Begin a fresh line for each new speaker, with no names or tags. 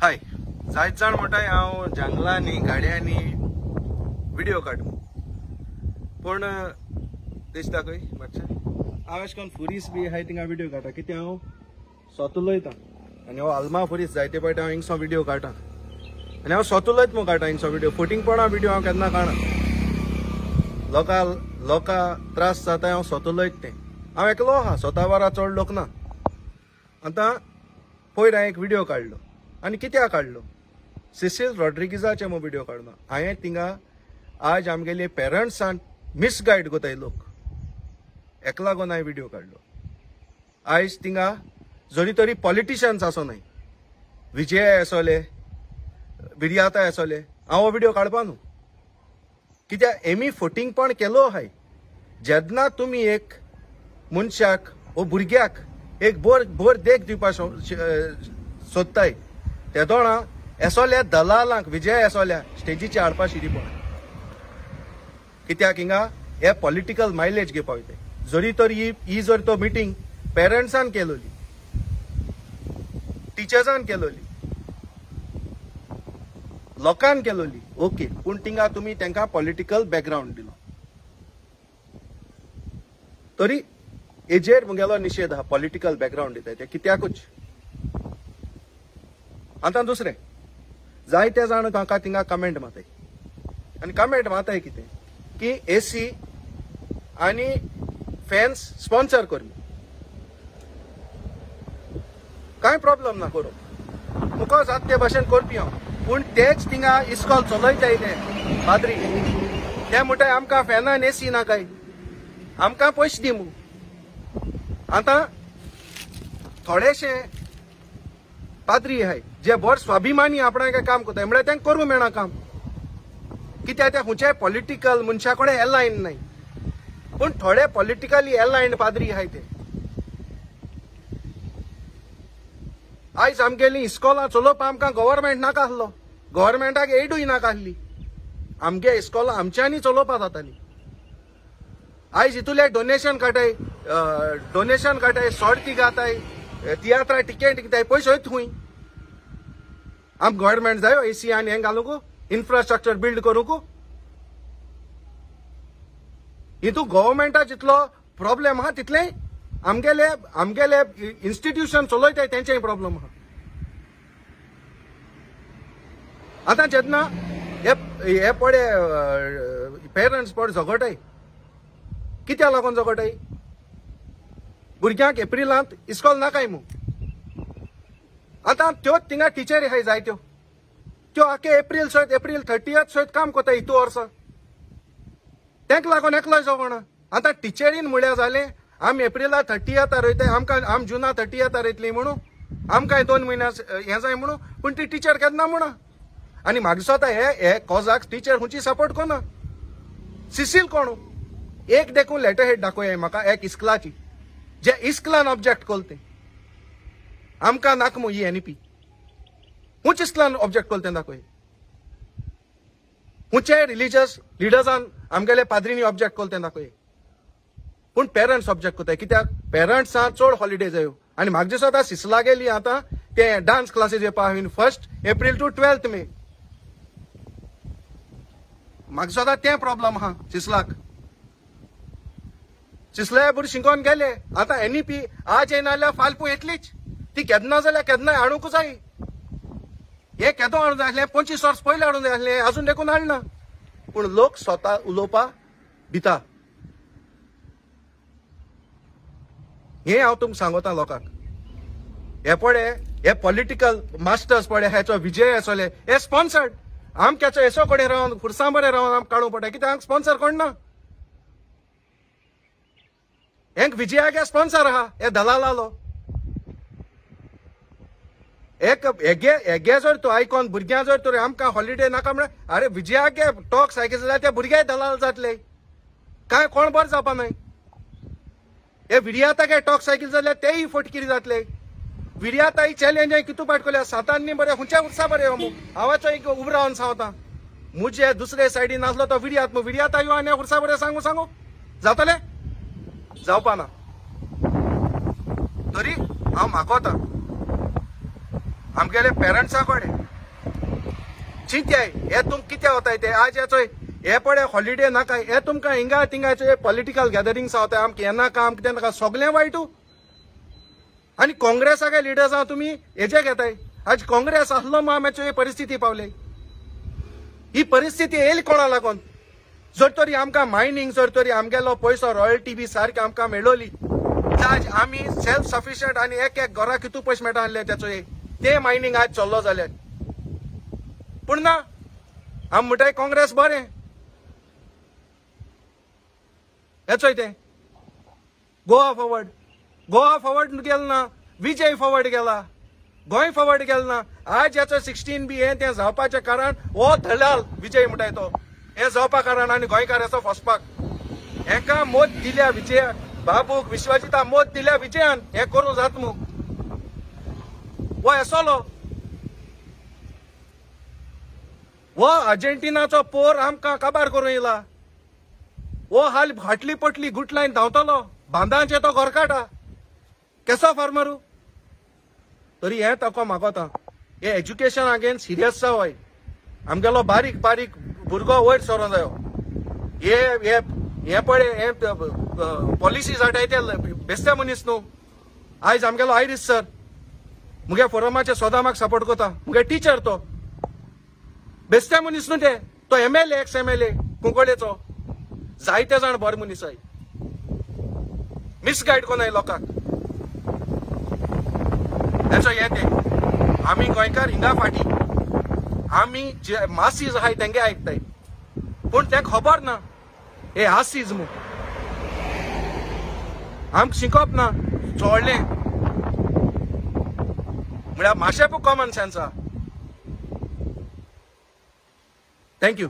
हाय जायत जाण म्हणटाय हांव जंगलांनी गाडयांनी व्हिडियो काडू पूण दिसता खंय मातशें हांव अशें करून फुरीस बी आहाय थिंगा व्हिडियो काडटा कितें हांव स्वता उलयता आनी हो आल्मा फुरीस जायते फावटी हांव हिंगसो व्हिडियो काडटा आनी हांव स्वता उलयत म्हूण काडटा हिंगसो व्हिडियो फटींगपणा व्हिडियो हांव केन्ना काडना. लोकां त्रास जाता हांव स्वता उलयत तें हांव एकलो आहा स्वता बारा चड लोक ना. आतां पयर हांवें एक व्हिडियो काडलो आनी कित्याक काडलो सिसील रॉड्रिगीजाचे म्हूण व्हिडियो काडलो. हांवें थिंगा आज आमगेले पेरंट्सान मिसगायड कोताय लोक हेका लागून हांवें व्हिडियो काडलो. आयज थिंगा जरी तरी पॉलिटिशियन्स आसो न्हय विजय आसोले विर्याता आसोले हांव हो व्हिडियो काडपा न्हू कित्याक एमी फटींगपण केलो आहाय. जेन्ना तुमी एक मनशाक वो भुरग्याक एक बोर देख दिवपाक सोदताय तेदोणा एसोल्या दलालांक विजय एसोल्या स्टेजीचे हाडपा शिरीपण कित्याक हिंगा हे पॉलिटिकल मायलेज घेवपा वयताय. जरी तर ही जर तो मिटींग पेरंट्सान केलोली टिचर्सान केलोली लोकान केलोली ओके पूण थिंगा तुमी तांकां पॉलिटिकल बॅकग्रावंड दिलो तरी हेजेर म्हगेलो निशेध आहा. पॉलिटिकल बॅकग्रावंड दिताय ते कित्याकूच. आतां दुसरें जायते जाण म्हाका थिंगा कमेंट मारताय आनी कमेंट मारताय कितें की एसी आनी फॅन्स स्पॉन्सर कर कांय प्रॉब्लम ना करूं मुखार जाता ते भाशेन करपी हांव पूण तेच थिंगा इस्कॉल चलयताय ते पाद्री ते म्हणटाय आमकां फॅनान एसी नाकाय आमकां पयशे दी म्हूण. आतां थोडेशे पाद्री आहाय जे बरे स्वाभिमानी आपणाक काम करताय म्हळ्यार तांकां करूंक मेळना काम कित्याक ते खंयच्याय पॉलिटिकल मनशा कडेन एलायन नाय पूण थोडे पॉलिटिकली एलायन पाद्री आहाय ते. आयज आमगेली इस्कॉलां चलोवपाक आमकां गव्हर्मेंट नाका आसलो गव्हर्मेंटाक एडूय नाका आसली आमगे इस्कॉलां आमच्यांनी चलोवपाक जाताली. आयज हितूले डोनेशन काडटाय डोनेशन काडटाय सॉर्टी घाताय तियात्रा टिकेट दिताय पयशे वयता खंय. आम गव्हर्मेंट जायो एसी आनी हें घालूंक इन्फ्रास्ट्रक्चर बिल्ड करूंक हितू गव्हर्मेंटा जितलो प्रॉब्लेम आहा तितलें आमगेले आमगेले इन्स्टिट्यूशन चलयताय तेंचेय प्रॉब्लम आहा. आतां जेन्ना हे पडे पेरंट्स पडे झगडटाय कित्याक लागून झगडटाय भुरग्यांक एप्रिलांत इस्कॉल नाकाय म्हूण. आतां त्यो थिंगा टिचरी आहाय जायत्यो त्यो आखे एप्रील सयत एप्रील 30 सयत काम कोताय हितू वर्सा तेंका लागून एकलोय झगडना. आतां टिचरीन म्हळ्यार जालें आमी एप्रिला 30 रोयताय आमकां आम जुना 30 रोयतली म्हणून आमकां 2 म्हयन्या हें जाय म्हणून पूण ती टिचर केन्ना म्हणा आनी म्हाका दिसता हे हे कॉजाक टिचर खंयची सपोर्ट कोना. सिसील कोण एक देखून लेटर हेड दाखोय म्हाका एक इस्कलाची जे इस्कलान ऑब्जेक्ट कोल तें आमकां नाका म्हूण ही एनईपी खंयच इस्कलान ऑब्जेक्ट कोल तें दाखोय खंयचे रिलीजियस लिडर्सान आमगेले पाद्रीनी ऑब्जेक्ट कोल तें दाखोय पूण पेरंट्स ऑब्जेक्ट कोताय कित्याक पेरंट्सां चड हॉलिडे जायो. आनी म्हाका दिसता सिसला गेली आतां ते डान्स क्लासीस येवपा 1 एप्रील टू 12 मे म्हाका दिसता तें प्रॉब्लम आहा सिसलाक. सिसल्या भुरगीं शिकोवन गेले आतां एनईपी आज येना जाल्यार फाल्यां पूण येतलीच ती केन्ना जाल्यार केन्नाय हाडूंक जाय हें केदो हाडूंक जाय आसलें 25 वर्स पयलीं हाडूंक जाय आसलें आजून देखून हाडना पूण लोक स्वता उलोवपा भिता. हें हांव तुमकां सांगता लोकांक हे पळय हे पॉलिटिकल मास्टर्स पळय हेचो विजय आसले हे स्पॉन्सर्ड आमक्याचो येसो कडेन रावन खुर्सां बरें रावन आमकां काडूंक पडटा कित्याक आमकां स्पॉन्सर कोण ना. हेंक विजयागे स्पॉन्सर आहा हे दलालालो एक हेगे हेगे जर तूं आयकोन भुरग्यां जर तर आमकां हॉलिडे नाका म्हळ्यार अरे विजयागे टॉक्स आयकता जाल्यार ते भुरगे दलाल जातले कांय कोण बरें जावपा न्हय. हे विर्यातागे टॉक्स आयकले जाल्यार तेय फटकिरी जातले. विर्याता ही चॅलेंज हांवें कितू पाट केल्या सातांनी बरें खंयच्या वर्सा बरें यो हांवाचो एक उबो रावन सांगता मुजे दुसरे सायडीन आसलो तो विर्यात म्हूण विर्याता यो आनी वर्सा बरें सांगू सांगू जातलें जावपा ना. तरी हांव मागोता आमगेले पेरंट्सा कडेन चिंत्याय हे तुम कित्याक वताय ते आज हेचोय हे पळय हॉलिडे नाका हे तुमकां हिंगा थिंगाचे पॉलिटिकल गॅदरिंग्स वताय आमकां हें नाका आमकां तें नाका सगळें वायटू. आनी काँग्रेसाचे लिडर्स आहा तुमी हेजे घेताय. आज काँग्रेस आसलो मा आमचे ही परिस्थिती पावले. ही परिस्थिती येयली कोणा लागून? जर तरी आमकां मायनींग जर तरी आमगेलो पयसो रॉयल्टी बी सारकी आमकां मेळोली आज आमी सेल्फ सफिशियंट आनी एक एक घरा कितू पयशे मेळटा आसले तेचो ते मायनींग आज चल्लो जाल्यार. पूण ना आमी म्हणटाय काँग्रेस बरें हेचोय तें गोवा फॉवर्ड गोवा फॉवर्ड गेल ना, विजय फॉवर्ड गेला, गोंय फॉवर्ड गेल ना. आज हेचो 16 बी हें तें जावपाचें कारण हो दलाल विजय म्हणटाय तो हें जावपा कारण आनी गोंयकार हेचो फसपाक हेका मत दिल्या विजयाक बाबूक विश्वाजिता मत दिल्या विजयान हें करूं जात मू हो येसलो हो अर्जेंटिनाचो पोर आमकां काबार करूं येयला. हो हाल फाटली पटली गुटलायन धांवतलो बांदांचे तो घरकाटा केसो फार्मरू. तरी हें ताका मागोता हे एज्युकेशन अगेन सिरियस जावय. आमगेलो बारीक बारीक भुरगो वयर सरोंक जायो. हे हे हे पळय हे पॉलिसीज हाडाय ते बेस्ते मनीस न्हू. आयज आमगेलो आयरीस सर मुगे फोरमाचे सदां म्हाका सपोर्ट करता, मुगे टिचर तो बेस्ते मनीस न्हू ते, तो MLA ex MLA कुंकळेचो. जायते जाण बरे मनीस I misguide कोनाय लोकांक. हेचो हें तें आमी गोंयकार हिंगा फाटी आमी जे मासीज आहाय तेंगे आयकताय पूण तें खबर ना हे आसीज मू आमकां शिकोवप ना चोडलें म्हळ्यार मातशें कॉमन सेन्स आहा. Thank you.